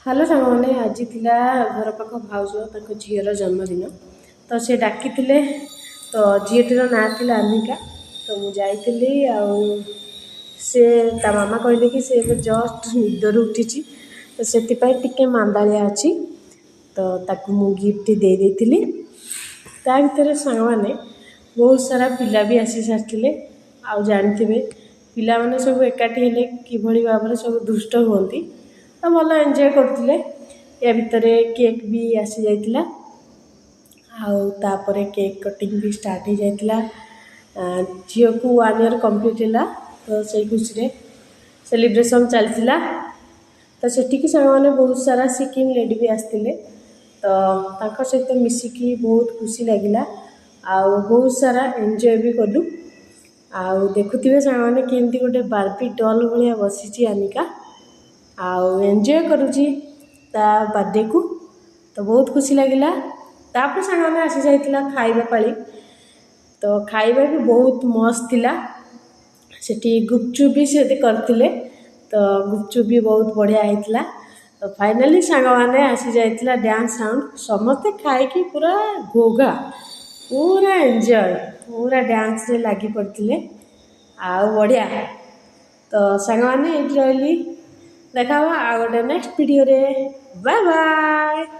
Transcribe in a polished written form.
Hello ସାଙ୍ଗମାନେ, ଆଜି ଥିଲା ଘର ପାଖ ଭାଉଜ ତାଙ୍କ ଝିଅର ଜନ୍ମଦିନ। ତ ସେ ଡାକିଥିଲେ। ତ ଝିଅଟିର ନାଁ ଥିଲା ଆନିକା। ତ ମୁଁ ଯାଇଥିଲି ଆଉ ସେ ତା ମାମା କହିଲେ କି ସେ ଏବେ ଜଷ୍ଟ ନିଦରୁ ଉଠିଛି, ତ ସେଥିପାଇଁ ଟିକେ ମାନ୍ଦାଳିଆ ଅଛି। ତ ତାକୁ ମୁଁ ଗିଫ୍ଟ ଦେଇ ଦେଇଥିଲି। ତା ଭିତରେ ସାଙ୍ଗମାନେ ବହୁତ ସାରା ପିଲା ବି ଆସି ସାରିଥିଲେ। ଆଉ ଜାଣିଥିବେ ପିଲାମାନେ ସବୁ ଏକାଠି ହେଲେ କିଭଳି ଭାବରେ ସବୁ ଦୁଷ୍ଟ ହୁଅନ୍ତି। ତ ଭଲ ଏନ୍ଜୟ କରୁଥିଲେ। ୟା ଭିତରେ କେକ୍ ବି ଆସିଯାଇଥିଲା ଆଉ ତାପରେ କେକ୍ କଟିଂ ବି ଷ୍ଟାର୍ଟ ହେଇଯାଇଥିଲା। ଝିଅକୁ 1 ଇୟର୍ କମ୍ପ୍ଲିଟ୍ ହେଲା, ତ ସେଇ ଖୁସିରେ ସେଲିବ୍ରେସନ୍ ଚାଲିଥିଲା। ତ ସେଠିକି ସାଙ୍ଗମାନେ ବହୁତ ସାରା ସିକିମ୍ ଲେଡ଼ି ବି ଆସିଥିଲେ। ତ ତାଙ୍କ ସହିତ ମିଶିକି ବହୁତ ଖୁସି ଲାଗିଲା ଆଉ ବହୁତ ସାରା ଏନ୍ଜୟ ବି କଲୁ। ଆଉ ଦେଖୁଥିବେ ସାଙ୍ଗମାନେ, କେମିତି ଗୋଟେ ବାର୍ବି ଡଲ୍ ଭଳିଆ ବସିଛି ଆନିକା ଆଉ ଏନ୍ଜୟ କରୁଛି ତା ବାର୍ଥଡେକୁ। ତ ବହୁତ ଖୁସି ଲାଗିଲା। ତାପରେ ସାଙ୍ଗମାନେ ଆସିଯାଇଥିଲା ଖାଇବା ପାଳି। ତ ଖାଇବା ବି ବହୁତ ମସ୍ତ ଥିଲା। ସେଠି ଗୁପଚୁପ୍ ବି ସେଠି କରିଥିଲେ, ତ ଗୁପଚୁପ୍ ବି ବହୁତ ବଢ଼ିଆ ହେଇଥିଲା। ତ ଫାଇନାଲି ସାଙ୍ଗମାନେ ଆସିଯାଇଥିଲା ଡ୍ୟାନ୍ସ ସାଉଣ୍ଡ। ସମସ୍ତେ ଖାଇକି ପୁରା ଘୋଘା, ପୁରା ଏନ୍ଜୟ, ପୁରା ଡ୍ୟାନ୍ସରେ ଲାଗି ପଡ଼ିଥିଲେ ଆଉ ବଢ଼ିଆ। ତ ସାଙ୍ଗମାନେ, ଏଇଠି ରହିଲି। ଦେଖା ହେବ ଆଉ ଗୋଟେ ନେକ୍ସଟ ଭିଡ଼ିଓରେ। Bye bye.